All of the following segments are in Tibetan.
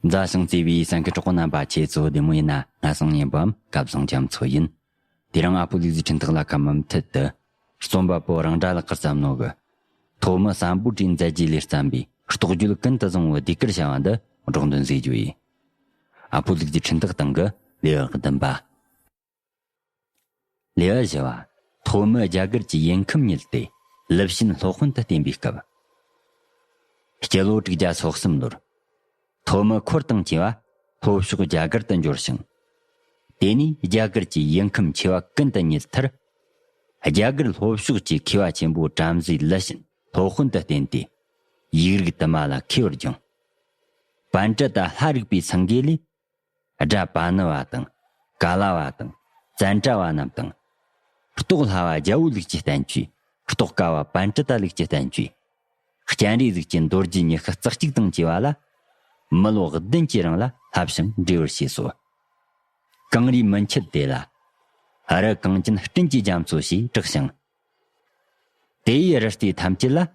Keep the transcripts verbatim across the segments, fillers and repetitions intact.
མཛའ་ཞིང་བརྩེ་བའི་གསན་མཁན་གྲོགས་པོ་རྣམ་པ་ཁྱེད་ཚོ་བདེ་མོ་ཡིན་ན། ང་སང་ཉིན་པའམ་སྐལ་བཟང་རྒྱ་མཚོ་ཡིན། དེ་རིང་ཨ་ཕོ་ལུག་རྫི་འཕྲིན་ཐག་ལ་ཁ་མུ་མཐུད་དུ་རྩོམ་པ་པོ་རང་འདྲ་ལགས་ཀྱིས་བརྩམས་ནོ་གི། ཐོན་མི་སམ་བྷོ་ཊའི་མཛད་རྗེས་ལས་བརྩམས་པའི་རྟོགས་བརྗོད་ཀུན་ཏུ་བཟང་བོའི་ཟློས་གར་བྱ་བ་འདི་སྒྲོག་འདོན་མཛད་རྒྱུ་ཡིན། ཨ་ཕོ་ལུག་རྫི་འཕྲིན་ཐག་སྟེང་གི་ལེའུ་བདུན་པ། ལེའུ་བཞི་བ། ཐོན་མི་རྒྱ་གར་གྱི་ཡུལ་ཁམས་རྙེད་དེ་ལི་ཤན་སློབ་དཔོན་དུ་བསྟེན་པའི་སྐབས། སྤྱི་ལོ་དྲུག་བརྒྱ་སོ་གསུམ་ལོར། ཐོན་མི་འཁོར་དང་བཅས་པ་ལྷོ་ཕྱོགས་རྒྱ་གར་དུ་འབྱོར་ཞིང་། དེ་ནས་རྒྱ་གར་གྱི་ཡུལ་ཁམས་ཆེ་བ་ཀུན་ཏུ་རྙེད་མཐར། རྒྱ་གར་ལྷོ་ཕྱོགས་ཀྱི་མཁས་པ་ཆེན་པོ་བྲམ་ཟེ་ལི་ཤན་སློབ་དཔོན་དུ་བསྟེན་ཏེ། ཡིག་རིགས་དུ་མ་ལ་མཁས་པར་སྦྱངས། པཎྜི་ཏ་ལྷ་རིག་པའི་སེང་གེ་ལས། སྒྲ་པཱ་ཎི་བ་དང་། ཀ་ལ་བ་དང་། ཙནྡྲ་བ་རྣམས་དང་། རྟོགས་སླ་བ་རྒྱལ་པོ་ལུགས་ཀྱི་བསྟན་བཅོས། རྟོགས་དཀའ་བ་པཎྜི་ཏ་ལུགས་ཀྱི་བསྟན་བཅོས། སྤྱན་རས་གཟིགས་ཀྱི་མདོ་རྒྱུད་ཉི་ཤུ་རྩ་གཅིག་དང་བཅས་པ་ལ། མི་ལོ་བདུན་གྱི་རིང་ལ་བསླབས་ཤིང་འགྲེལ་བར་བྱས་སོ། གངས་རིའི་མུ་མཆེད་དེ་ལ། རི་གངས་ཅན་སྤྲིན་གྱི་རྒྱ་མཚོ་ཞེས་གྲགས་ཤིང་། དེ་ཡི་རི་རྩེ་ཐམས་ཅད་ལ།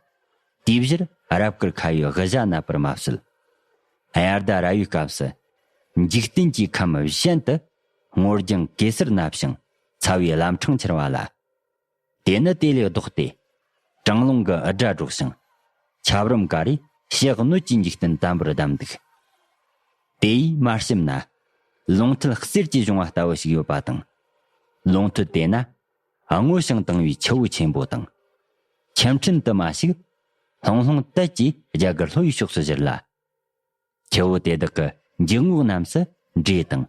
དེའི་ཕྱིར་རབ་དཀར་ཁ་ཡི་དབུ་ཞྭ་ན་པར་མ་ཟད། དབྱར་ཟླ་ར་བའི་སྐབས་སུ། འཇིག་རྟེན་གྱི་ཁམས་གཞན་དུ། སྔོ་ལྗང་གེ་སར་ནབ་ཞིང་ཚ་བའི་ལམ་འཕྲང་འཆར་བ་ལ། དེ་ནི་དེ་ལས་ལྡོག་སྟེ། གྲང་རླུང་གི་སྒྲ་སྒྲོག་ཞིང་། ཆབ་རོམ་ཀ་རས་ཕྱི་སྣོད་ཀྱི་འཇིག་རྟེན་དམ་པོར་བསྡམས་འདུག། དེ་ཡིས་མར་ཞིབ་ན། ལུང་ཐུལ་གསེར་གྱི་གཞོང་བ་ལྟ་བུ་ཞིག་ཡོད་པ་དང་། ལུང་ཐུལ་དེ་ན། སྔོ་ཞིང་དྭངས་པའི་ཆུ་བོ་ཆེན་པོ་དང་། ཆུ་ཕྲན་དུ་མ་ཞིག་ལྷུང་ལྷུང་དལ་གྱིས་རྒྱ་གར་ལྷོ་ཡི་ཕྱོགས་སུ་བཞུར་ལ། ཆུ་བོ་དེ་དག་གི་འཇུག་ངོགས་རྣམས་སུ་འབྲས་དང་།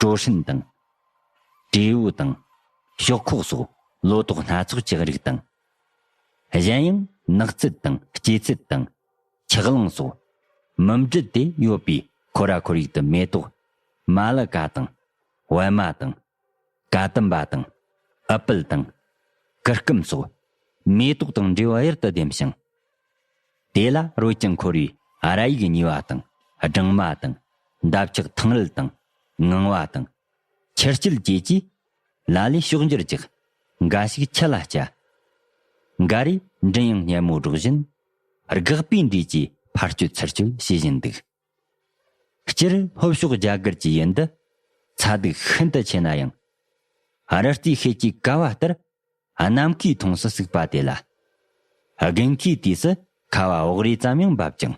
གྲོ་ཧྲན་དང་། བྲེ་བོ་དང་། ཞོག་ཁོག་སོགས་ལོ་ཏོག་སྣ་ཚོགས་ཀྱི་རིགས་དང་། གཞན་ཡང་ནགས་ཚལ་དང་སྐྱེད་ཚལ་དང་། ཆག་ལང་སོགས་མུ་འབྲེལ་ཏེ་ཡོད་པའི་ཁོ་ར་ཁོར་ཡུག་ཏུ་མེ་ཏོག་མ་ལི་ཀ་དང་། པད་མ་དང་། ཀ་དམ་པ་དང་། ཨ་པལ་དང་། ཀིར་ཀུམ་སོགས་མེ་ཏོག་དང་འབྲས་བུ་གཡུར་དུ་ལྡེམ་ཞིང་། དེ་ལ་རོལ་ཅིང་འཁོར་བའི་ར་ཡིག་གཉིས་པ་དང་སྦྲང་མ་དང་། འདབ་ཆགས་ཐང་རལ་དང་ངང་བ་དང་། ཆུ་སྐྱེད་བཅས་ཀྱིས་ལ་ལས་ཕྱོགས་འགྱུར་རྒྱག། འགའ་ཞིག་ཆུ་ལ་སྐྱ། འགའ་རེ་མགྲིན་དབྱངས་སྙན་མོ་སྒྲོག་བཞིན། སྒེག་པའི་འགྲོས་ཀྱིས་ཕར་སྐྱོད་ཚུར་སྐྱོད་བྱེད་བཞིན་འདུག། སྤྱིར་ལྷོ་ཕྱོགས་རྒྱ་གར་གྱི་ཡུལ་འདི་ཚ་སྡུག་ཤིན་ཏུ་ཆེ་ན་ཡང་། རི་རྩེ་ཤེལ་གྱི་ཀ་བ་ལྟར་ནམ་མཁའི་མཐོངས་སུ་བཙུགས་པ་དེ་ལ། དགུན་ཁའི་དུས་སུ་ཁ་བ་འོག་རིལ་ཙམ་ཡང་འབབ་ཅིང་།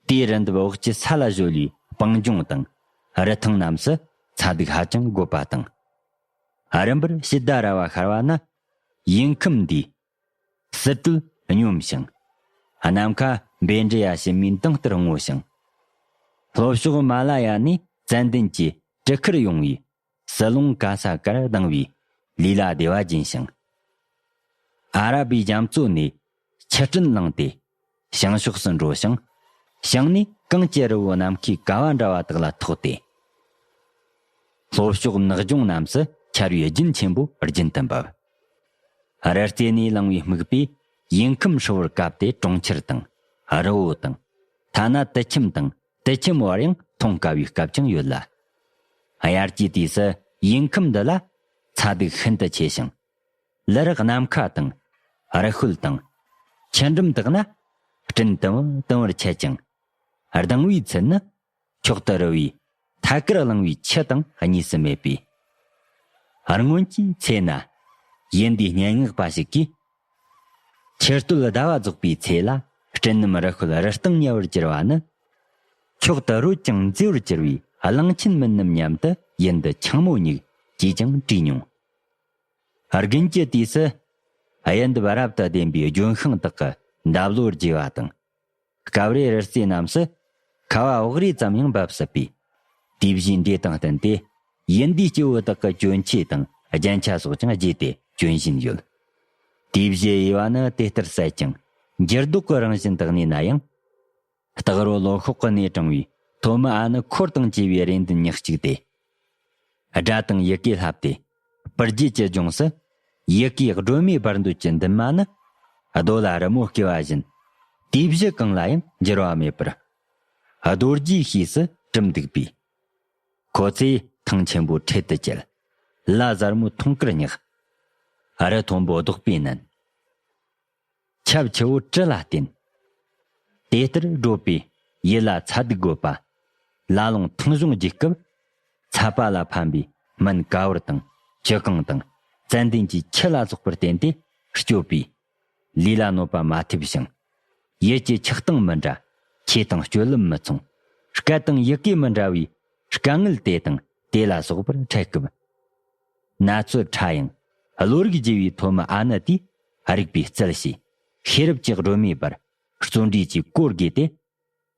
དེའི་རི་འདབས་འོག་གི་ས་ལ་གཞོལ་བའི་སྤང་ལྗོངས་དང་རི་ཐང་རྣམས་སུ་ཚ་སྡུག་ཧ་ཅང་རྒོད་པ་དང་། རིམ་པར་ཕྱི་ཟླ་ར་བ་ཤར་བ་ན་ཡུལ་ཁམས་འདིའི་ཟི་བྲལ་སྙོམས་ཤིང་། ནམ་མཁའ་བཻ་ཌཱུརྱ་ཕྱི་མའི་མདངས་ལྟར་སྔོ་ཞིང་། ལྷོ་ཕྱོགས་མ་ལ་ཡ་ནས་ཙན་དན་གྱི་དྲི་ཁར་ཡོང་བའི་ཟི་ལོང་ག་ས་གར་ལྡང་བའི་ལི་ལ་བདེ་བ་ཅན་ཞིང་། ཨ་ར་བའི་རྒྱ་མཚོ་ནས་ཆུ་སྤྲིན་ལངས་ཏེ། བྱང་ཕྱོགས་སུ་འགྲོ་ཞིང་། བྱང་ནས་གངས་ཀྱི་རི་བོ་ནམ་མཁའི་ཀ་བ་འདྲ་བ་དག་ལ་ཐོགས་ཏེ། ལྷོ་ཕྱོགས་ནགས་ལྗོངས་རྣམས་སུ་ཆར་བའི་རྒྱུན་ཆེན་པོ་རྒྱུན་དུ་འབབ། རི་རྩེ་ནས་ལངས་པའི་སྨུག་པས་ཡུལ་ཁམས་ཧྲིལ་བོར་བཀབ་སྟེ་གྲོང་ཁྱེར་དང་རི་བོ་དང་། ཐ་ན་དུད་ཁྱིམ་དང་དུད་ཁྱིམ་བར་ཡང་མཐོང་དཀའ་བའི་སྐབས་ཀྱང་ཡོད་ལ། དབྱར་གྱི་དུས་སུ་ཡུལ་ཁམས་འདི་ལ་ཚ་སྡུག་ཤིན་ཏུ་ཆེ་ཞིང་། ལར་ནམ་མཁའ་དང་། རི་ཤུལ་དང་། ཆུ་འགྲམ་དག་ན་སྤྲིན་དུམ་བུ་དུམ་བུར་འཁྱིལ་ཅིང་། ལྡང་བའི་ཚུལ་ནི། མཆོག་ཏུ་རི་བོའི་ཐད་ཀར་བླངས་པའི་ཆུ་དང་གཉིས་སུ་མེད་པས། སྔོན་གྱི་ཚེ་ན་ཡུལ་འདིའི་སྙན་ངག་པ་ཞིག་གིས། ཆུ་སྟོད་ཟླ་བ་རྫོགས་པའི་ཚེ་ལ་སྤྲིན་རྣམས་རི་ཤུལ་རི་སྟེང་ཉེ་བར་གྱུར་བ་ནི། མཆོག་ཏུ་རོད་ཅིང་མཛེས་པར་གྱུར་པའི་གླང་ཆེན་མིན་ནམ་སྙམ་དུ་ཡུལ་འདི་འཆིང་མོ་སྙེག་ཅེས་ཀྱང་བྲིས་མྱོང་། དགུན་གྱི་དུས་སུ་ཡུལ་འདི་རབ་ཏུ་ལྡན་པའི་ལྗོན་ཤིང་དག་གི་འདབ་ལོ་རྒྱས་པ་དང་། སྐབས་རེ་རི་རྩེ་རྣམས་སུ་ཁ་བ་འོག་རིལ་ཙམ་ཡང་འབབ་སྲིད་པས། དེ་བཞིན་འདྲེ་དང་བསྟུན་ཏེ་ཡུལ་འདིའི་སྐྱེ་བོ་དག་གི་གྱོན་ཆས་དང་རྒྱན་ཆ་སོགས་ཀྱང་བརྗེས་ཏེ་གྱོན་བཞིན་ཡོད། དེ་བཞི་དབྱེ་བ་ནི་དེ་ལྟར་གསལ་ཀྱང་འགྱུར་ལྡོག་གི་རང་བཞིན་དུ་གནས་ན་ཡང་། སྟག་རོ་ལོ་ཤོག་གི་གནས་དྲངས་པའི་ཐོན་མི་ཨ་ནུ་འཁོར་དང་བཅས་པའི་རེ་འདུན་ཉག་གཅིག་སྟེ། སྒྲ་དང་ཡི་གེ་ལྷབ་སྟེ། སྤུར་རྒྱལ་གྱི་ལྗོངས་སུ། ཡི་གེའི་སྒྲོན་མེ་སྦར་འདོད་ཀྱི་འདུན་མ་ནི། རྡོ་ལ་རི་མོ་བརྐོས་པ་བཞིན། དེ་བཞི་གང་ལ་ཡང་འགྱུར་བ་མེད་པར། རྡོ་རྗེའི་ཤེས་སུ་གྲུབ་འདུག་པས། ཁོ་ཚོས་ཐང་ཆེན་པོ་འཕྲེད་དུ་བཅད། ལ་གཟར་མོ་མཐོང་དཀར་བསྙེགས། རི་མཐོན་པོ་རྡོག་པས་མནན། ཆབ་ཆུ་བོ་གྲུ་ལ་བརྟེན། དེ་ལྟར་བགྲོད་པའི་ ཡིད་ལ་ཚ་གདུག་དགོད་པ། ལ་ལུང་ཐང་གཞུང་རྒྱུད་སྐབས། ཚ་པ་ལ་ཕན་པའི་སྨན་ཀ་བུར་དང་། ཅི་གང་དང་། ཙན་དན་གྱི་ཁྱུ་ལ་སོགས་པར་བརྟེན་ཏེ་སྤྱོད་པས། ལུས་ལ་གནོད་པ་མ་ཐེབས་ཤིང་། ཡིད་ཀྱི་ཆགས་སྟངས་མི་འདྲ། ཆོས་དང་སྤྱོད་ལམ་མི་མཚུངས། སྐད་དང་ཡི་གེ་མི་འདྲ་བའི་དཀའ་ངལ་དེ་དང་དེ་ལ་སོགས་པར་འཕྲད་སྐབས། ན་ཚོད་ཕྲ་ཡང་། བློ་རིག་རྒྱས་པའི་ཐོན་མི་ཨ་ནི་དེས་རིག་པའི་རྩལ་ཞེས། ཤེས་རབ་ཀྱི་སྒྲོན་མེའི་བར་བརྩོན་འགྲུས་ཀྱི་གོ་བརྒྱུད་དེ།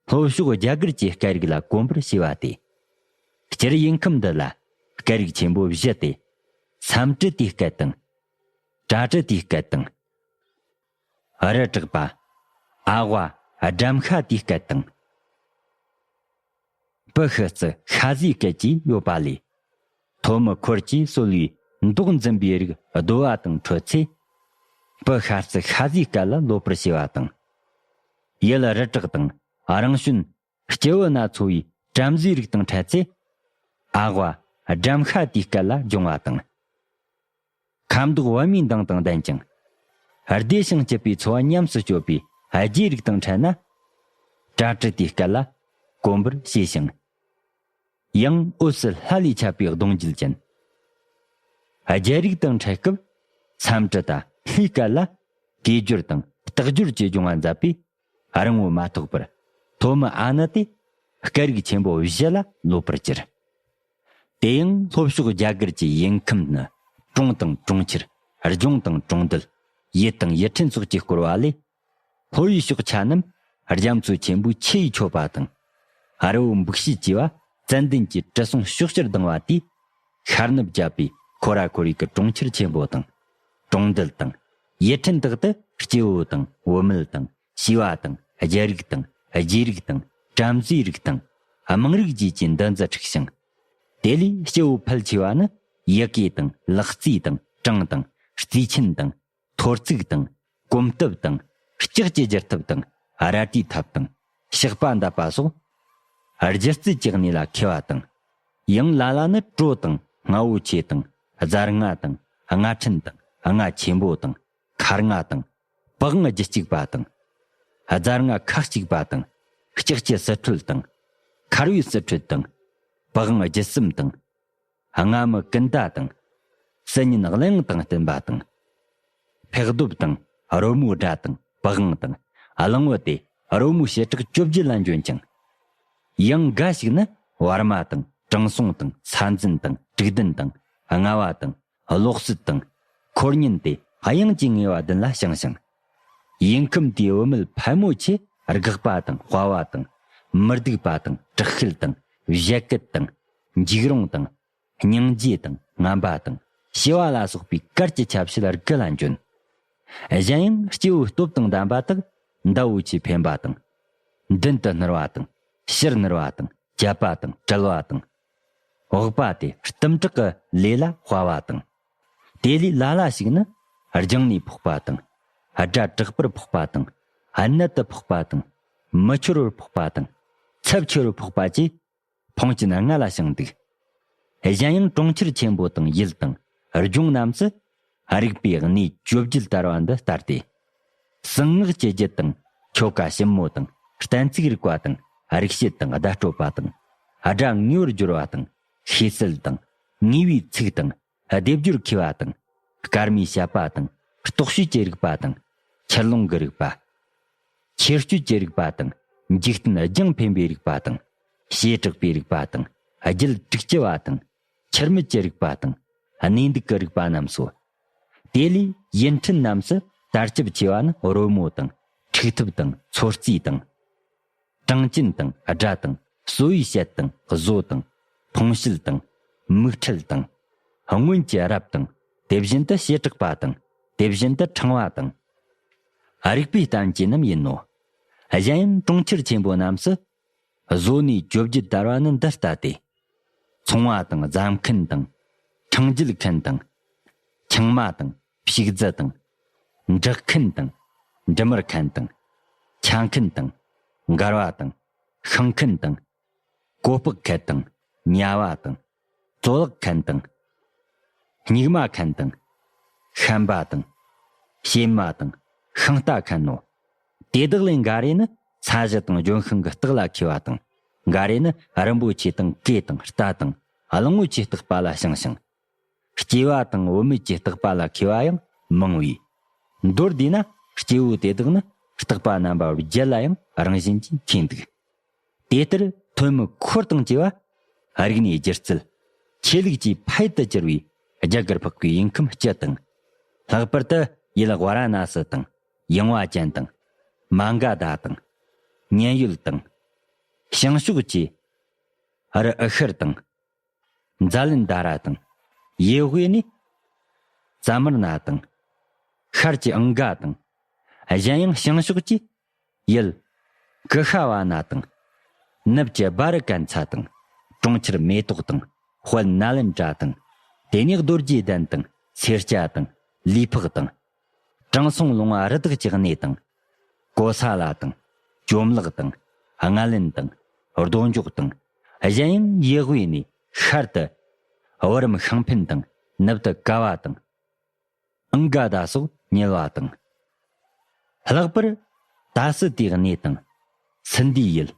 ལྷོ་ཕྱོགས་རྒྱ་གར་གྱི་སྐད་རིགས་ལ་གོམས་པར་བྱས་པ་སྟེ། སྤྱིར་དབྱིན་ཁམས་འདི་ལ་སྐད་རིགས་ཆེན་པོ་བཞི་སྟེ། སཾ་སྐྲྀ་ཏའི་སྐད་དང་། པྲ་ཀྲྀ་ཏའི་སྐད་དང་། རི་བྲག་པ། ཨ་ཝ་སྦྲམ་ཤ་ཏའི་སྐད་དང་། པུ་ཤི་ཙི་ཤ་ཟའི་སྐད་ཀྱིས་ཡོད་པ་ལས། ཐོན་མི་འཁོར་གྱིས་གསོལ་བའི་མདོག་འཛིན་པའི་རིགས་བརྡོལ་བ་དང་འཕྲོད་ཚེ། པུ་ཤ་ཙི་ཤ་ཟའི་སྐད་ལ་ལོབས་པར་བྱས་པ་དང་། ཡུལ་རི་བྲག་དང་རང་བྱོན་སྐྱེ་བོ་སྣ་ཚོགས་པའི་བྲམ་ཟེའི་རིགས་དང་འཕྲད་ཚེ། ཨ་ཝ་སྦྲམ་ཤ་ཏའི་སྐད་ལ་སྦྱོང་བ་དང་། ཁ་མདོག་པད་མའི་མདངས་དང་ལྡན་ཅིང་། བདེ་ཞིང་སྐྱིད་པའི་འཚོ་བ་ཉམས་སུ་སྤྱོད་པའི་རྗེའི་རིགས་དང་འཕྲད་ན། པྲ་ཀྲྀ་ཏའི་སྐད་ལ་གོམས་པར་བྱས་ཤིང་། ཡང་འོད་ཟེར་ལྷ་ལས་ཁྱབ་པའི་གདུང་རྒྱུད་ཅན། རྒྱལ་རིགས་དང་འཕྲད་སྐབས། སཾ་སྐྲྀ་ཏ་ལྷའི་སྐད་ལ་གོས་སྦྱོར་དང་རྟགས་སྦྱོར་གྱི་སྦྱོང་བ་མཛད་པས། རིང་བོ་མ་ཐོགས་པར་ཐོན་མི་ཨ་ནི་དེས་སྐད་རིགས་ཆེན་པོ་བཞི་ལ་ལོབས་པར་གྱུར། དེ་ཡང་ལྷོ་ཕྱོགས་རྒྱ་གར་གྱི་དབྱིན་ཁམས་ནི། གྲོང་དང་གྲོང་ཁྱེར། ལྗོངས་དང་གྲོང་རྡལ། ཡུལ་དང་ཡུལ་ཕྲན་སོགས་ཀྱིས་བསྐོར་བ་ལས། ལྷོ་ཡི་ཕྱོགས་ཆ་རྣམས་རྒྱ་མཚོ་ཆེན་པོའི་ཆུ་ཡིས་ཆོད་པ་དང་། རི་བོ་འབུག་ཤིས་ཀྱི་བ་ཙན་དན་གྱི་དྲི་བསུང་ཕྱོགས་བཅུར་ལྡང་བ་དེས། ཤར་ནུབ་བརྒྱད་པའི་ཁོ་ར་ཁོར་ཡུག་གི་གྲོང་ཁྱེར་ཆེན་པོ་དང་། གྲོང་རྡལ་དང་། ཡུལ་ཕྲན་དག་ཏུ་སྐྱེ་བོ་དང་བུད་མེད་དང་། བྱིས་པ་དང་། རྒྱལ་རིགས་དང་། རྗེ་རིགས་དང་། བྲམ་ཟེའི་རིགས་དང་། དམངས་རིགས་བཅས་ཀྱི་འདུ་འཛི་འཁྲུགས་ཤིང་། དེ་ལས་སྐྱེ་བོ་ཕལ་ཆེ་བ་ནི། ཡི་གེ་དང་། ལག་རྩིས་དང་། གྲངས་དང་། རྩིས་ཆེན་དང་། ཐོར་ཚུགས་དང་། གོམ་སྟབས་དང་། ལྕགས་ཀྱི་བསྒྱུར་ཐབས་དང་། རལ་གྲིའི་ཐབས་དང་། ཕྱག་པ་འདབ་པ་སོགས། སྒྱུ་རྩལ་གྱི་གནས་ལ་མཁས་པ་དང་། ཡང་ལ་ལ་ནི་བྲོ་དང་། རྔ་བོ་ཆེ་དང་། རྫ་རྔ་དང་། རྔ་ཕྲན་དང་། རྔ་ཆེན་པོ་དང་། མཁར་རྔ་དང་། པི་ཝང་རྒྱུད་གཅིག་པ་དང་། རྫ་རྔ་ཁ་གཅིག་པ་དང་། ལྕགས་ཀྱི་སིལ་ཁྲོལ་དང་། མཁར་བའི་སིལ་ཁྲོལ་དང་། པི་ཝང་རྒྱུད་གསུམ་དང་། རྔ་མི་ཀུན་ད་དང་། སིལ་སྙན་གླེང་དང་བསྟུན་པ་དང་། ཕག་གདུབ་དང་། རོལ་མོའི་སྒྲ་དང་། པི་ཝང་དང་། གླང་བུ་སྟེ། རོལ་མོའི་བྱེ་བྲག་བཅོ་བརྒྱད་ལ་འཇོན་ཅིང་། ཡང་འགའ་ཞིག་ནི། བར་མ་དང་། དྲང་སྲོང་དང་། ས་འཛིན་དང་། དྲུག་ལྡན་དང་། རྔ་བ་དང་། གློག་སྲིད་དང་། འཁོར་ཉན་ཏེ། དབྱངས་ཀྱི་ངེས་པ་བདུན་ལ་བྱང་ཞིང་། དབྱིན་ཁམས་དེའི་བུད་མེད་ཕལ་མོ་ཆེ། སྒེག་པ་དང་། དཔའ་བ་དང་། མི་སྡུག་པ་དང་། དྲག་ཤུལ་དང་། བཞད་གད་དང་། འཇིགས་རུང་དང་། སྙིང་རྗེ་དང་། ངན་པ་དང་། ཞི་བ་ལ་སོགས་པའི་གར་གྱི་ཆ་བྱད་དགུ་ལ་འཇོན། གཞན་ཡང་སྐྱེ་བོའི་སྟོབས་དང་ལྡན་པ་དག་མདའ་འོད་ཆེས་འཕེན་པ་དང་། མདུན་དུ་སྣུར་བ་དང་། ཕྱིར་སྣུར་བ་དང་། བཅད་པ་དང་། དྲལ་བ་དང་། འོག་པ་སྟེ། གཏུམ་དྲག་གི་ལས་ལ་དཔའ་བ་དང་། དེ་ལས་ལ་ལ་ཞིག་ནི། རྒྱང་ནས་ཕོག་པ་དང་། སྒྲ་དྲག་པར་ཕོག་པ་དང་། གནད་དུ་ཕོག་པ་དང་། མི་འཆོར་བར་ཕོག་པ་དང་། ཚབས་ཆེ་བར་ཕོག་པ་བཅས། ཕོངས་ཅན་ལྔ་ལ་བྱིང་འདུག། གཞན་ཡང་གྲོང་ཁྱེར་ཆེན་པོ་དང་ཡུལ་དང་ལྗོངས་རྣམས་སུ། རིག་པའི་གནས་བཅོ་བརྒྱད་དར་བ་འདི་ལྟར་ཏེ། གསང་སྔགས་ཀྱི་རྒྱུད་དང་། ཆོ་ག་ཞིབ་མོ་དང་། གཏན་ཚིགས་རིག་པ་དང་། རིག་བྱེད་དང་། བརྡ་སྤྲོད་པ་དང་། སྒྲ་ངེས་པར་སྦྱོར་བ་དང་། ཤེས་གསལ་དང་། ངེས་པའི་ཚིག་དང་། སྡེབ་སྦྱོར་མཁས་པ་དང་། སྐར་མའི་བཤད་པ་དང་། རྟོག་དཔྱོད་ཀྱི་རིག་པ་དང་། ཆུ་ཀླུང་གི་རིག་པ། ཁྱད་ཆོས་ཀྱི་རིག་པ་དང་། འཇིག་རྟེན་རྒྱང་འཕེན་པའི་རིག་པ་དང་། བྱེ་བྲག་པའི་རིག་པ་དང་། རྒྱུད་དྲུག་ཅུ་བ་དང་། ཆུ་མིག་གི་རིག་པ་དང་། གནས་འདུག་གི་རིག་པ་རྣམས་སོ། དེ་ལས་ཡུལ་ཕྲན་རྣམས་སུ་དར་ཁྱབ་ཆེ་བ་ནི། རོལ་མོ་དང་། འཁྲུག་ཐབས་དང་། ཚོར་རྩིས་དང་། གྲངས་ཅན་དང་། སྒྲ་དང་། གསོ་བའི་བཤད་དང་། བཟོ་དང་། ཕུང་བྱེད་དང་། མིག་འཕྲུལ་དང་། སྔོན་གྱི་རབ་དང་། དེ་བཞིན་དུ་བྱེ་བྲག་པ་དང་། དེ་བཞིན་དུ་ཕྲེང་བ་དང་། རིག་པའི་བསྟན་བཅོས་རྣམས་ཡིན་ནོ། གཞན་ཡང་གྲོང་ཁྱེར་ཆེན་པོ་རྣམས་སུ། བཟོ་གནས་བཅོ་བརྒྱད་དར་བ་ནི་འདི་ལྟ་སྟེ། ཚོང་བ་དང་། རྫ་མཁན་དང་། ཕྲེང་རྒྱུད་མཁན་དང་། ཆང་མ་དང་། ཕྱུགས་རྫི་དང་། འབྲོག་མཁན་དང་། འབྲི་མར་མཁན་དང་། ཆ་མཁན་དང་། མགར་བ་དང་། ཤིང་མཁན་དང་། ཀོ་ལྤགས་མཁན་དང་། ཉ་བ་དང་། བཙོ་ལག་མཁན་དང་། སྨྱུག་མ་མཁན་དང་། ཤན་པ་དང་། ཞེན་མ་དང་། ཤིང་རྟ་མཁན་ནོ། དེ་དག་ལས་འགའ་རེ་ནི། ས་གཞི་དང་ལྗོན་ཤིང་གི་རྟགས་ལ་མཁས་པ་དང་། འགའ་རེ་ནི་རིན་པོ་ཆེ་དང་གོས་དང་རྟ་དང་གླང་པོ་ཆེའི་རྟགས་པ་ལ་བྱིང་ཞིང་། སྐྱེ་བ་དང་བུད་མེད་ཀྱི་རྟགས་པ་ལ་མཁས་པ་ཡང་མང་བས། མདོར་བསྡུས་ན་སྐྱེ་བོ་དེ་དག་ནི་རྟགས་པ་རྣམ་པ་བརྒྱད་ལ་ཡང་རང་བཞིན་གྱིས་མཁས་འདུག། དེ་ལྟར་ཐོན་མི་འཁོར་དང་བཅས་པ་རིག་གནས་སྒྱུ་རྩལ་ཆོས་ལུགས་ཀྱི་ཕ་ཡུལ་དུ་གྱུར་བའི་རྒྱ་གར་འཕགས་པའི་ཡུལ་ཁམས་སྤྱི་དང་། ལྷག་པར་དུ་ཡུལ་ཝཱ་ར་ཎ་སི་དང་། ཡངས་པ་ཅན་དང་། མ་ག་དྷ་དང་། མཉན་ཡོད་དང་། བྱང་ཕྱོགས་ཀྱི་རི་ཨི་ཤར་དང་། ཛཱ་ལན་དྷ་ར་དང་། ཡེ་ཝེ་ནི། ཙ་མར་ན་དང་། ཤར་གྱི་ཨང་ག་དང་། གཞན་ཡང་བྱང་ཕྱོགས་ཀྱི་ཡུལ། ཀི་ཤ་བ་ན་དང་། ནུབ་ཀྱི་སྦ་རི་ཀན་ཚ་དང་། གྲོང་ཁྱེར་མེ་ཏོག་དང་། དཔལ་ནཱ་ལེནྡྲ་དང་། དེ་ནས་རྡོ་རྗེ་གདན་དང་། སེར་སྐྱ་དང་། ལུས་འཕགས་དང་། དྲང་སྲོང་ལུང་བ་རི་དྭགས་ཀྱི་གནས་དང་། ཀོ་ས་ལ་དང་། གྱོམ་ལག་དང་། རྔ་ལེན་དང་། རྡོ་འཇོག་དང་། གཞན་ཡང་ཡེ་ཝེ་ནས་ཤར་དུ། བུ་རམ་ཤིང་ཕན་དང་། ནུབ་ཏུ་ཀ་བ་དང་། ཨང་ག་དྷ་སོགས་ཉེ་བ་དང་། ལྷག་པར་ཏཱ་སི་ཏའི་གནས་དང་། སིན་དྷུའི་ཡུལ།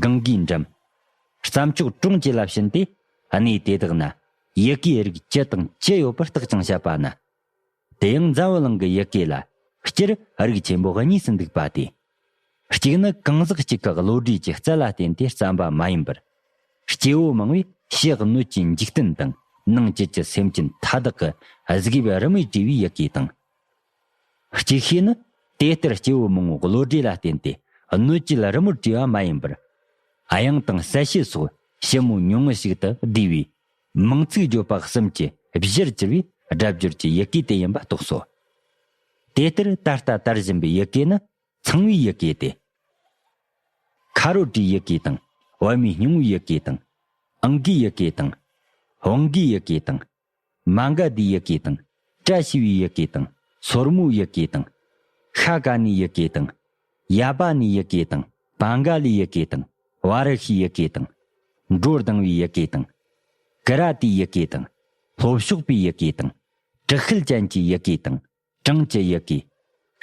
གངྒཱའི་འགྲམ། རྩྭ་མཆོག་གྲོང་བཅས་ལ་བྱིན་ཏེ། གནས་དེ་དག་ན་ཡི་གེའི་རིགས་ཅི་དང་ཅི་ཡོད་པར་བརྟག་ཅིང་དཔྱད་པ་ན། དེ་ཡང་འཛམ་བུ་གླིང་གི་ཡི་གེ་ལ་སྤྱིར་རིགས་ཆེན་པོ་གཉིས་སུ་འདུག་པ་སྟེ། གཅིག་ནི་གང་ཟག་གཅིག་གི་བློ་གྲོས་ཀྱི་རྩལ་ལ་བརྟེན་ཏེ་བརྩམས་པ་མ་ཡིན་པར། སྐྱེ་བོ་མང་བོས་ཕྱི་སྣོད་ཀྱི་འཇིག་རྟེན་དང་ནང་བཅུད་ཀྱི་སེམས་ཅན་མཐའ་དག་གི་གཟུགས་དབྱིབས་རི་མོས་བྲིས་པའི་ཡི་གེ་དང་། གཅིག་ཤོས་ནི་དེ་ལྟར་སྐྱེ་བོ་མང་བོའི་བློ་གྲོས་ལ་བརྟེན་ཏེ་སྣོད་བཅུད་རི་མོར་བྲིས་པ་མ་ཡིན་པར། དབྱངས་དང་གསལ་བྱེད་སོགས་ཞིབ་མོ་ཉུང་ངུ་ཞིག་ཏུ་བསྡུས་པའི་མིང་ཚིག་བརྗོད་པ་གསུམ་གྱི་བཞིར་གྱུར་པའི་སྒྲ་སྦྱོར་གྱི་ཡི་གེ་དེ་ཡིན་པ་རྟོགས་སོ། དེ་ལྟར་ད་ལྟ་དར་བཞིན་པའི་ཡི་གེ་ནི། ཚངས་པའི་ཡི་གེ་སྟེ། ཁ་རོ་ཏའི་ཡི་གེ་དང་། པདྨའི་སྙིང་པོའི་ཡི་གེ་དང་། ཨང་ཀའི་ཡི་གེ་དང་། ཝང་གའི་ཡི་གེ་དང་། མ་ག་དྷའི་ཡི་གེ་དང་། བཀྲ་ཤིས་པའི་ཡི་གེ་དང་། སོར་མོའི་ཡི་གེ་དང་། ཤ་ཀ་ནིའི་ཡི་གེ་དང་། ཡ་པ་ནིའི་ཡི་གེ་དང་། བང་ག་ལིའི་ཡི་གེ་དང་། བ་ར་ཤིའི་ཡི་གེ་དང་། འགྲོ་ལྡང་བའི་ཡི་གེ་དང་། ཀི་ར་ཏིའི་ཡི་གེ་དང་། ལྷོ་ཕྱོགས་པའི་ཡི་གེ་དང་། དྲག་ཤུལ་ཅན་གྱི་ཡི་གེ་དང་། གྲངས་ཀྱི་ཡི་གེ།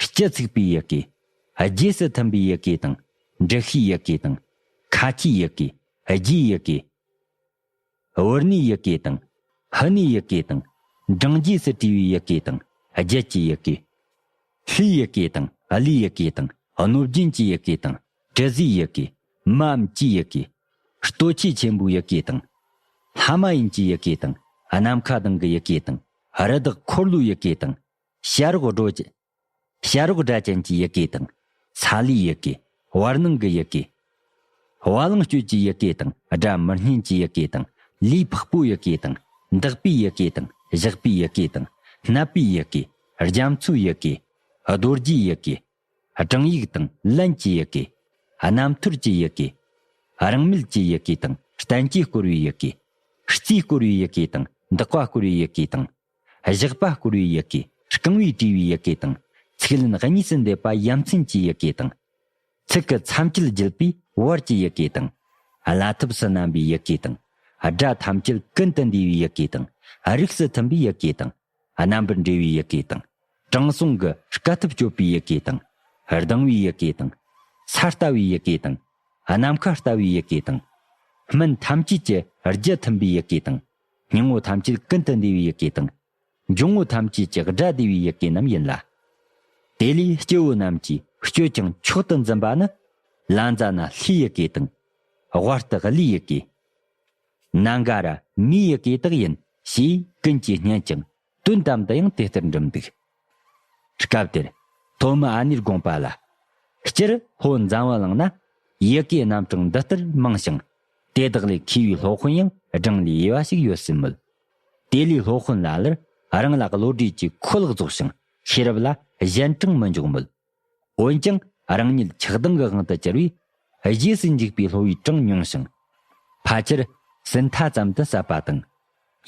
སྤྱི་ཚིག་པའི་ཡི་གེ། རྗེས་སུ་མཐུན་པའི་ཡི་གེ་དང་། འབྲི་ཤེས་ཡི་གེ་དང་། ཁ་ཆེའི་ཡི་གེ། རྒྱའི་ཡི་གེ། བུར་ནའི་ཡི་གེ་དང་། ཧི་ནའི་ཡི་གེ་དང་། འབྲིང་རྗེས་སུ་བྲིས་པའི་ཡི་གེ་དང་། རྒྱལ་གྱི་ཡི་གེ། ལྷའི་ཡི་གེ་དང་། ཀླུའི་ཡི་གེ་དང་། གནོད་སྦྱིན་གྱི་ཡི་གེ་དང་། དྲི་ཟའི་ཡི་གེ། མ་འམ་ཅིའི་ཡི་གེ། ལྟོ་འཕྱེ་ཆེན་པོའི་ཡི་གེ་དང་། ལྷ་མ་ཡིན་གྱི་ཡི་གེ་དང་། ནམ་མཁའ་ལྡིང་གི་ཡི་གེ་དང་། རི་དྭགས་འཁོར་ལོའི་ཡི་གེ་དང་། བྱ་རོག་སྒྲ་ཅན། བྱ་རོག་སྒྲ་ཅན་གྱི་ཡི་གེ་དང་། ཚ་ལུའི་ཡི་གེ། བར་སྣང་གི་ཡི་གེ། བ་ལང་སྤྱོད་ཀྱི་ཡི་གེ་དང་། སྒྲ་མི་སྙན་གྱི་ཡི་གེ་དང་། ལུས་འཕགས་པོའི་ཡི་གེ་དང་། འདག་པའི་ཡི་གེ་དང་། བཞག་པའི་ཡི་གེ་དང་། སྣད་པའི་ཡི་གེ། རྒྱ་མཚོའི་ཡི་གེ། རྡོ་རྗེའི་ཡི་གེ། སྦྲང་ཡིག་དང་ལན་གྱི་ཡི་གེ། རྣམ་ཐོར་གྱི་ཡི་གེ། རང་མལ་གྱི་ཡི་གེ་དང་བསྟན་བཅོས་བསྐོར་བའི་ཡི་གེ། རྩིས་བསྐོར་བའི་ཡི་གེ་དང་འདག་པ་བསྐོར་བའི་ཡི་གེ་དང་། བཞག་པ་བསྐོར་བའི་ཡི་གེ། རྐང་བས་བྲིས་པའི་ཡི་གེ་དང་། ཚིག་ལན་གཉིས་སུ་འདེབས་པ་ཡ་མཚན་གྱི་ཡི་གེ་དང་། ཚིག་གི་མཚམས་བཅད་བརྒྱུད་པའི་བར་གྱི་ཡི་གེ་དང་། བླ་ཐབས་སུ་བསྣན་པའི་ཡི་གེ་དང་། སྒྲ་ཐམས་ཅད་ཀུན་ཏུ་འདུས་པའི་ཡི་གེ་དང་། རིགས་སུ་མཐུན་པའི་ཡི་གེ་དང་། རྣམ་པར་འབྲེལ་བའི་ཡི་གེ་དང་། དྲང་སྲོང་གི་དཀའ་ཐུབ་སྤྱོད་པའི་ཡི་གེ་དང་། ལྡང་བའི་ཡི་གེ་དང་། ས་ལྟ་བུའི་ཡི་གེ་དང་། ནམ་མཁའ་ལྟ་བུའི་ཡི་གེ་དང་། སྨན་ཐམས་ཅད་ཀྱི་རྒྱུ་མཐུན་པའི་ཡི་གེ་དང་། སྙིང་པོ་ཐམས་ཅད་ཀུན་ཏུ་འདུས་པའི་ཡི་གེ་དང་། འབྱུང་པོ་ཐམས་ཅད་ཀྱི་སྒྲ་བསྡུས་པའི་ཡི་གེ་རྣམས་ཡིན་ལ། དེ་ལས་སྐྱེ་བོ་རྣམས་ཀྱིས་སྤྱོད་ཅིང་མཆོག་ཏུ་འཛིན་པ་ནི། ལ་ཛ་ན་ལྷའི་ཡི་གེ་དང་། ཝ་རྟ་ཀླུའི་ཡི་གེ། ན་ག་ར་མིའི་ཡི་གེ་དག་ཡིན་ཞེས་ཀུན་གྱིས་བསྙད་ཅིང་དོན་དམ་དུ་ཡང་དེ་ལྟར་འགྲུབ་འདུག། སྐབས་དེར་ཐོན་མི་ཨ་ནེར་དགོངས་པ་ལ། སྤྱིར་ལྷོ་འཛམ་བུ་གླིང་ན་ཡི་གེའི་རྣམ་གྲངས་འདི་ལྟར་མང་ཞིང་། དེ་དག་ལས་མཁས་པའི་སློབ་དཔོན་ཡང་བགྲང་ལས་འོས་པ་ཞིག་ཡོད་སྲིད་མོད། དེ་ལས་སློབ་དཔོན་ལ་ལར་རང་ལ་བློ་གྲོས་ཀྱི་ཁོ་ལག་རྫོགས་ཤིང་ཤེས་རབ་ལ་གཞན་དྲིང་མི་འཇོག་མོད། འོན་ཀྱང་རང་ཉིད་ཆགས་སྡང་གི་དབང་དུ་གྱུར་བས་རྗེས་སུ་འཇུག་པའི་སློབ་པའི་གྲངས་ཉུང་ཞིང་། ཕལ་ཆེར་སུམ་རྟགས་ཙམ་དུ་ཟད་པ་དང་།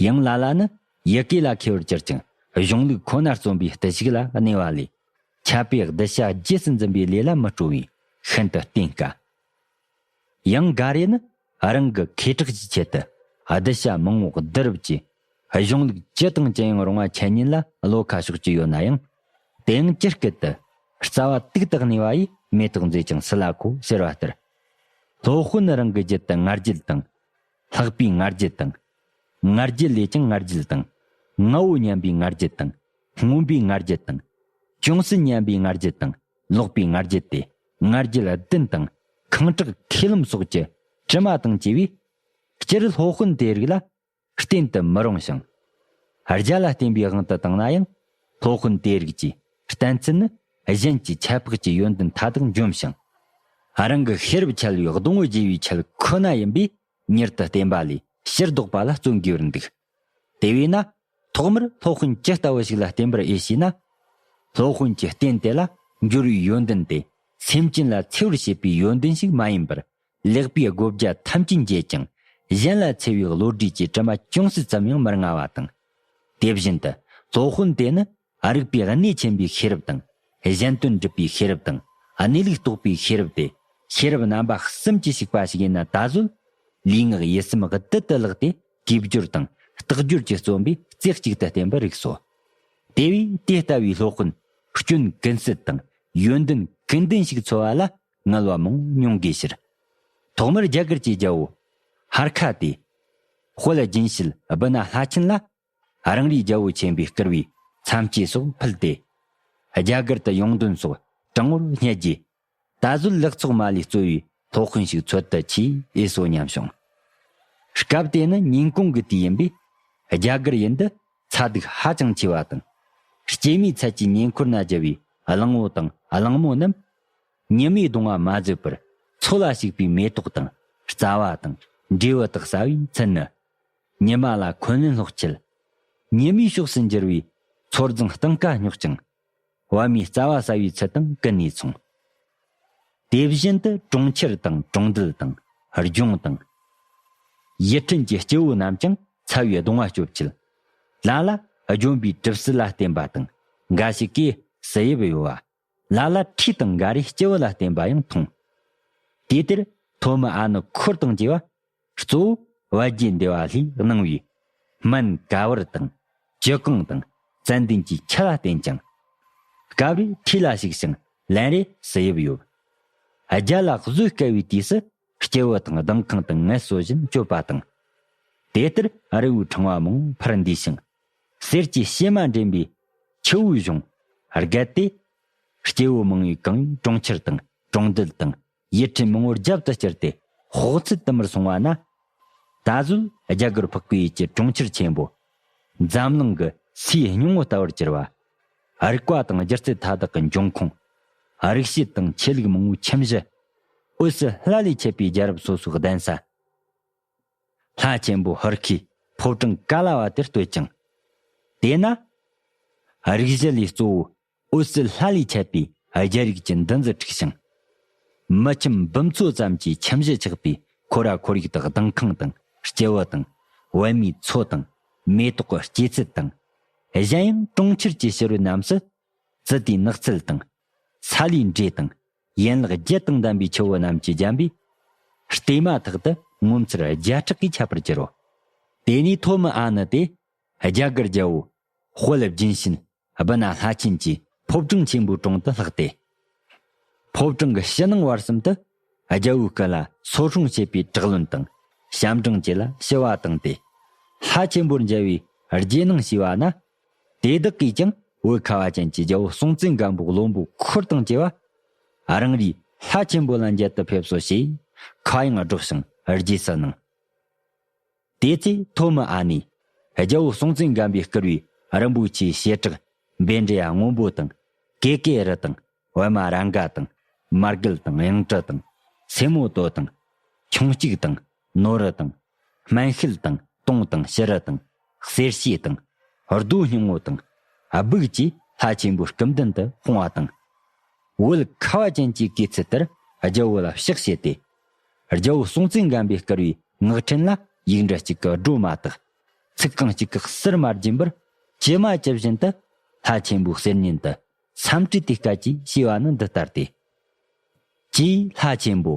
ཡང་ལ་ལ་ནི་ཡི་གེ་ལ་མཁས་པར་གྱུར་ཅིང་གཞུང་ལུགས་ཁོ་ན་རྩོམ་པའི་བརྟུལ་ཞུགས་ལ་གནས་པ་ལས། འཆད་པའི་གདུལ་བྱ་རྗེས་སུ་འཛིན་པའི་ལས་ལ་མི་སྤྲོ་བས་ཤིན་ཏུ་བརྟན་དཀའ། ཡང་འགའ་རེ་ནི་རང་གི་མཁས་གྲགས་ཀྱི་ཆེད་དུ་གདུལ་བྱ་མང་བོ་བསྡུ་རུབ་ཀྱིས་གཞུང་ལུགས་ཅི་དང་ཅི་ཡང་རུང་བ་འཆད་ཉན་ལ་བློ་ཁ་ཕྱོགས་ཀྱི་ཡོད་ན་ཡང་། དེ་ཡང་ཇི་སྐད་དུ་རྩ་བ་དུག་ཏུ་གནས་པ་ཡིས་ མེ་ཏོག་མཛེས་ཀྱང་སུ་ལ་མཁོ་ཟེར་བ་ལྟར། སློབ་དཔོན་རང་གི་རྒྱུད་དུ་ང་རྒྱལ་དང་། ལྷག་པའི་ང་རྒྱལ་དང་། ང་རྒྱལ་ལས་ཀྱང་ང་རྒྱལ་དང་། ངའོ་སྙམ་པའི་ང་རྒྱལ་དང་། མངོན་པའི་ང་རྒྱལ་དང་། ཅུང་ཟད་སྙམ་པའི་ང་རྒྱལ་དང་། ལོག་པའི་ང་རྒྱལ་ཏེ། ང་རྒྱལ་བདུན་དང་། ཁེངས་དྲེགས་མཁས་རློམ་སོགས་ཀྱི་དྲི་མ་དང་བཅས་པས། སྤྱིར་སློབ་དཔོན་དེའི་རིགས་ལ་བསྟེན་དུ་མི་རུང་ཞིང་། རྒྱ་ལ་བསྟེན་པའི་དབང་དུ་བཏང་ན་ཡང་། སློབ་དཔོན་དེའི་རིགས་ཀྱི་བསྟེན་ཚུལ་ནི། གཞན་གྱི་ཁྱད་འཕགས་ཀྱི་ཡོན་ཏན་མཐའ་དག་འཇོམས་ཤིང་། རང་གི་ཤེས་རབ་འཆལ་བའི་སྡོང་བོ་བརྗེ་བའི་ཆེད་ཁོ་ན་ཡིན་པས། མྱུར་དུ་བསྟེན་པ་ལས་ཕྱིར་ལྡོག་པ་ལ་བརྩོན་དགོས་པར་འདུག། དེ་བས་ན། ཐོག་མར་སློབ་དཔོན་ཇི་ལྟ་བུ་ཞིག་ལ་བསྟེན་པར་འོས་ཞེ་ན། སློབ་དཔོན་གྱི་རྟེན་དེ་ལ་འབྱོར་བའི་ཡོན་ཏན་དེ། སེམས་ཅན་ལ་འཚེ་བར་བྱེད་པའི་ཡོན་ཏན་ཞིག་མ་ཡིན་པར། ལེགས་པའི་སྒོ་བརྒྱ་ཐམས་ཅད་འབྱེད་ཅིང་། གཞན་ལ་འཚེ་བའི་བློ་གྲོས་ཀྱི་དྲི་མ་ཅུང་ཟད་ཙམ་ཡང་མི་མངའ་བ་དང་། དེ་བཞིན་དུ། སློབ་དཔོན་དེ་ནི། རིག་པའི་གནས་ཆེན་པོའི་ཤེས་རབ་དང་། གཞན་དོན་སྒྲུབ་པའི་ཤེས་རབ་དང་། གནས་ལུགས་རྟོགས་པའི་ཤེས་རབ་སྟེ། ཤེས་རབ་རྣམ་པ་གསུམ་གྱིས་ཕྱུག་པ་ཞིག་ཡིན་ན་ད་གཟོད། ལུས་ངག་ཡིད་གསུམ་བདུད་དུ་བརླག་སྟེ། གུས་སྦྱོར་དང་རྟག་སྦྱོར་གྱིས་བརྩོན་པས་རྩེ་གཅིག་ཏུ་བསྟེན་པར་རིགས་སོ། དེ་བས་དེ་ལྟ་བུའི་སློབ་དཔོན་སྐྱོན་ཀུན་ཟད་དང་ཡོན་ཏན་ཀུན་ལྡན་ཞིག་འཚོལ་བ་ལ་ངལ་བ་མང་མྱོང་དགོས་ཕྱིར། ཐོག་མར་རྒྱ་གར་གྱི་རྒྱལ་པོ་ཧར་ཁ་སྟེ། དཔལ་སྦྱིན་བྱེད་སྦི་ན་ལྷ་ཆེན་ལ། རང་རེའི་རྒྱལ་པོ་ཆེན་པོས་བསྐུར་བའི་མཚམས་གཅོད་སོགས་ཕུལ་ཏེ། རྒྱ་གར་དུ་ཡོང་དོན་སོགས་དྲང་བོར་བསྙད་རྗེས། ད་གཟོད་ལེགས་ཚོགས་མ་ལུས་སྩོལ་བའི་སློབ་དཔོན་ཞིག་འཚོལ་དུ་ཆས་ཨེ་སོ་སྙམ་བྱུང་། སྐབས་དེ་ནི་ཉིན་གུང་གི་དུས་ཡིན་པས། རྒྱ་གར་ཡུལ་འདི་ཚ་གདུག་ཧ་ཅང་ཆེ་བ་དང་། སྐྱེད་མོས་ཚལ་གྱི་ཉེ་འཁོར་ན་རྒྱུ་བའི་གླང་བོ་དང་གླང་མོ་རྣམས། ཉི་མའི་གདུང་བ་མ་བཟོད་པར་མཚོ་ལ་ཞུགས་པའི་མེ་ཏོག་དང་རྩ་བ་དང་འབྲས་བུ་དག་ཟ་བའི་ཚུལ་ནི། ཉི་མ་ལ་འཁོན་ལན་སློག་ཆེད། ཉི་མའི་ཕྱོགས་སུ་འགྱུར་བའི་མཚོ་རྫིང་སྟེང་ཀ་སྙོག་ཅིང་། པད་མའི་རྩ་བ་ཟ་བའི་ཚུལ་དང་ཀུན་ནས་མཚུངས། དེ་བཞིན་དུ་གྲོང་ཁྱེར་དང་གྲོང་རྡལ་དང་ལྗོངས་དང་། ཡུལ་ཕྲན་གྱི་སྐྱེ་བོ་རྣམས་ཀྱང་ཚ་བའི་གདུང་བ་སྐྱོབ་ཆེད། ལ་ལ་ལྗོན་པའི་གྲིབ་བསིལ་ལ་བརྟེན་པ་དང་འགའ་ཞིག་གིས་བསིལ་ཡབ་གཡོ་བ། ལ་ལ་ཁྲུས་དང་འགའ་རེས་སྤྱི་བོ་ལ་བརྟེན་པ་ཡང་མཐོང་། དེ་ལྟར་ཐོན་མི་ཨ་ནི་འཁོར་དང་བཅས་པ། གཙོ་བོ་བལ་གྱི་འདེ་བ་ལྷའི་སྣང་བའི་སྨན་ཀ་བར་དང་ཅི་གང་དང་ཙན་དན་གྱི་ཆུ་ལ་བརྟེན་ཅིང་། སྐབས་རེ་ཁྲུས་ལ་ཞུགས་ཤིང་ལན་རེ་བསིལ་ཡབ་གཡོ། རྒྱ་ལ་གཟོད་དཀའ་བའི་དུས་སུ་སྐྱེ་བོ་དང་ལྡིང་ཁང་དང་ངལ་གསོ་བཞིན་སྤྱོད་པ་དང་། དེ་ལྟར་རི་བོའི་ཕྲེང་བ་མང་པོ་འཕུར་འདུས་ཤིང་། གསེར་གྱི་བྱེ་མ་འདྲེན་པའི་ཆུ་བོའི་གཞུང་རྒལ་ཏེ། སྐྱེ་བོ་མང་བོས་གང་བའི་གྲོང་ཁྱེར་དང་གྲོང་རྡལ་དང་ཡུལ་ཕྲན་མང་བོར་རྒྱབ་ཏུ་བསྐྱུར་ཏེ་དཔོག་ཚད་དུ་མར་སོང་བ་ན། ད་གཟོད་རྒྱ་གར་འཕགས་པའི་ཡུལ་གྱི་གྲོང་ཁྱེར་ཆེན་པོ་འཛམ་གླིང་གི་སའི་སྙིང་བོ་ལྟ་བུར་གྱུར་བ། རིག་པ་དང་སྒྱུ་རྩལ་མཐའ་དག་གི་འབྱུང་ཁུངས། རིག་བྱེད་དང་ཆོས་ལུགས་མང་བོའི་ཁྱིམ་གཞི། འོད་ཟེར་ལྷ་ལས་མཆེད་པའི་རྒྱལ་རབས་སོ་སོའི་གདན་ས། ལྷ་ཆེན་པོ་ཧར་ཁའི་ཕོ་བྲང་ཀ་ལ་བ་དེར་བསྟོད་ཅིང་། དེས་ན། རིག་གཞི་ལས་གཙོ་བོ་འོད་ཟེར་ལྷ་ལས་མཆེད་པའི་རྒྱལ་རིགས་ཀྱི་འདུ་འཛི་འཁྲུགས་ཤིང་། མི་ཁྱིམ་འབུམ་ཚོ་ཙམ་གྱི་ཁྱིམ་གཞི་ཆགས་པའི་ཁོ་ར་ཁོར་ཡུག་ཏུ་ལྡིང་ཁང་དང་སྐྱེ་བོ་དང་པད་མའི་མཚོ་དང་མེ་ཏོག་གི་སྐྱེད་ཚལ་དང་། གཞན་ཡང་གྲོང་ཁྱེར་གྱི་ཕྱི་རོལ་རྣམས་སུ། ཙི་ཏིའི་ནགས་ཚལ་དང་། ས་ལའི་འབྲས་དང་། ཡན་ལག་བརྒྱད་དང་ལྡན་པའི་ཆུ་བོ་རྣམས་ཀྱིས་བརྒྱན་པའི། ལྟེ་མ་ཐག་ཏུ་ངོ་མཚར་བརྒྱ་ཕྲག་གིས་ཁྱབ་པར་གྱུར་རོ། དེ་ནས་ཐོན་མི་ཨ་ནི་དེ། རྒྱ་གར་རྒྱལ་པོ་དཔལ་སྦྱིན་བྱེད་སྦི་ན་ལྷ་ཆེན་གྱི་ཕོ་བྲང་ཆེན་པོའི་དྲུང་དུ་ལྷགས་ཏེ། ཕོ་བྲང་གི་ཕྱི་ནང་བར་གསུམ་དུ་རྒྱལ་པོའི་སྐུ་ལ་སོར་སྲུང་བྱེད་པའི་དྲག་རློན་དང་ཞབས་འབྲིང་བཅས་ལ་ཞུ་བ་བཏང་སྟེ། ལྷ་ཆེན་པོར་མཇལ་བའི་རྗེས་གནང་ཞུས་པ་ན། དེ་དག་གིས་ཀྱང་བོད་ཁ་བ་ཅན་གྱི་རྒྱལ་པོ་སྲོང་བཙན་སྒམ་པོའི་བློན་པོ་འཁོར་དང་བཅས་པ། རང་རེའི་ལྷ་ཆེན་པོ་ལ་མཇལ་དུ་ཕེབས་སོ་ཞེས་ཁ་གཡང་སྒྲོག་ཞིང་རྗེས་སུ་གནང་། དེ་ཚེ་ཐོན་མི་ཨ་ནིས་རྒྱལ་པོ་སྲོང་བཙན་སྒམ་པོས་བསྐུར་བའི་རིན་པོ་ཆེའི་བྱེ་བྲག་བཻ་ཌཱི་ཡ་སྔོན་པོ་དང་ཀེ་ཀེ་རུ་དང་པད་མ་རཱ་ག་དང་མར་གད་དང་གཡང་ཊི་དང་སེ་མོ་ཏོ་དང་ཁྱུང་གཅིག་དང་ནོར་བུ་དང་སྨན་ཤུལ་དང་དུང་དང་བྱུ་རུ་དང་གསེར་ཕྱེ་དང་རྡོའི་སྙིང་པོ་དང་སྦུག་བཅས་ལྷ་ཆེན་པོའི་སྐུ་མདུན་དུ་སྤུངས་པ་དང་། བོད་ཁ་བ་ཅན་གྱི་དགེ་ཚུལ་ལྟར་རྒྱལ་པོ་ལ་ཕྱག་བྱས་ཏེ། རྒྱལ་པོ་སྲོང་བཙན་སྒམ་པོས་བསྐུར་བའི་ངག་འཕྲིན་ལ་ཡིག་འབྲུ་གཅིག་གི་སྒྲོ་མ་བཏགས། ཚིག་རྐང་གཅིག་གི་ཟུར་མ་བརྒྱུད་པར་ཇི་མ་ཇི་བཞིན་དུ་ལྷ་ཆེན་པོའི་གསེར་སྙིང་དུ་འཚམས་འདྲིའི་དུས་སྐད་ཀྱིས་ཞུས་པ་ནི་འདི་ལྟར་ཏེ། ཀྱེ་ལྷ་ཆེན་པོ།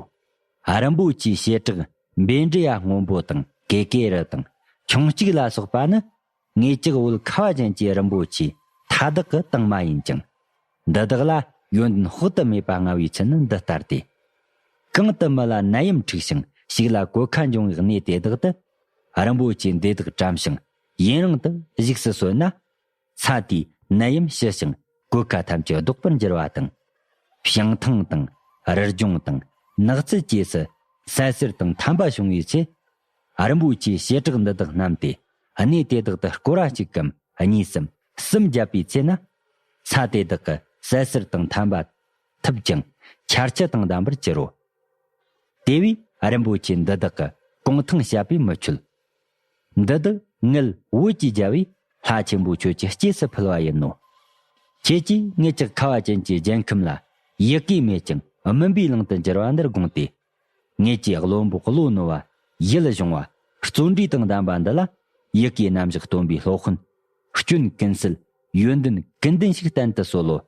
རིན་པོ་ཆེའི་བྱེ་བྲག་བཻ་ཌཱི་ཡ་སྔོན་པོ་དང་ཀེ་ཀེ་རུ་དང་ཁྱུང་གཅིག་ལ་སོགས་པ་ནི། ངེད་ཅག་བོད་ཁ་བ་ཅན་གྱི་རིན་པོ་ཆེ་མཐའ་དག་གི་དྭངས་མ་ཡིན་ཅིང་། འདི་དག་ལ་ ཡོན་ཏན་དཔག་ཏུ་མེད་པ་མངའ་བའི་ཚུལ་ནི་འདི་ལྟར་ཏེ། གང་དུ་མི་ལ་ནད་ཡམས་འཁྲུགས་ཤིང་ཕྱུགས་ལ་གོད་ཁ་འབྱུང་བའི་གནས་དེ་དག་ཏུ། རིན་པོ་ཆེ་འདི་དག་བཀྲམ་ཞིང་ཡུན་རིང་དུ་བཞུགས་སུ་གསོལ་ན། ས་དེའི་ནད་ཡམས་ཞི་ཞིང་གོད་ཁ་ཐམས་ཅད་ལྡོག་པར་འགྱུར་བ་དང་། བྱང་ཐང་དང་རི་ལྗོངས་དང་ནགས་ཚལ་བཅས་སུ་ཟད་སེར་དང་ཐན་པ་བྱུང་བའི་ཚེ། རིན་པོ་ཆེའི་བྱེ་བྲག་འདི་དག་བསྣམས་ཏེ་གནས་དེ་དག་ཏུ་སྐོར་བ་གཅིག་གམ་གཉིས་སམ་གསུམ་བརྒྱབ་པའི་ཚེ་ན། ས་དེ་དག་གི་ཟད་སེར་དང་ཐན་པ་ཐུབ་ཅིང་ཆར་ཆུ་དང་ལྡན་པར་འགྱུར་རོ། དེ་བས་རིན་པོ་ཆེ་འདི་དག་གི་གུང་ཐང་བཤད་པས་མི་ཆོད། འདི་དག་དངུལ་བོད་ཀྱིས་རྒྱལ་བས་ལྷ་ཆེན་པོ་ཁྱོད་ཀྱི་རྗེས་སུ་ཕུལ་བ་ཡིན་ནོ། ཁྱེད་ཀྱིས་ངེད་ཅག་ཁ་བ་ཅན་གྱི་རྒྱལ་ཁམས་ལ་ཡི་གེ་མེད་ཀྱང་སྨིན་པའི་གླིང་དུ་འགྱུར་བ་འདིར་དགོངས་ཏེ། ངེད་ཀྱི་བློན་པོ་བློ་རྣོ་བ་ཡིད་གཞུང་བ་བརྩོན་འགྲུས་དང་ལྡན་པ་འདི་ལ་ཡི་གེ་རྣམ་གཞག་སྟོན་པའི་སློབ་དཔོན་སྐྱོན་ཀུན་སེལ་ཡོན་ཏན་ཀུན་ལྡན་ཞིག་བསྟན་དུ་གསོལ་ལོ།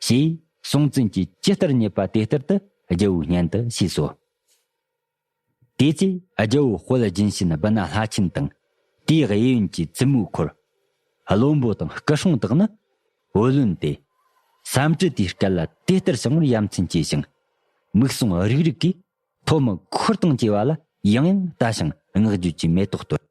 ཞེས་སྲོང་བཙན་གྱིས་ཇི་ལྟར་མཉེས་པ་དེ་ལྟར་དུ་རྒྱལ་བོའི་སྙན་དུ་ཞུས་སོ། དེ་ཚེ་རྒྱལ་བོ་དཔལ་སྦྱིན་སྲིན་སྦི་ན་ལྷ་ཆེན་དང་དེའི་གཡས་གཡོན་གྱི་བཙུན་མོའི་འཁོར། བློན་པོ་དང་སྐུ་སྲུང་དག་ནི་བུ་ལོན་ཏེ། ཟམ་ཁྲི་དེའི་སྐད་ལ་དེ་ལྟར་བྱུང་བར་ཡ་མཚན་སྐྱེས་ཤིང་། མིག་ཟུང་རིག་རིག་གིས་ཐོག་མ་འཁོར་དང་བཅས་པ་ལ་ཡང་ཡང་ལྟ་ཞིང་བསྔགས་བརྗོད་ཀྱི་མེ་ཏོག་གཏོར།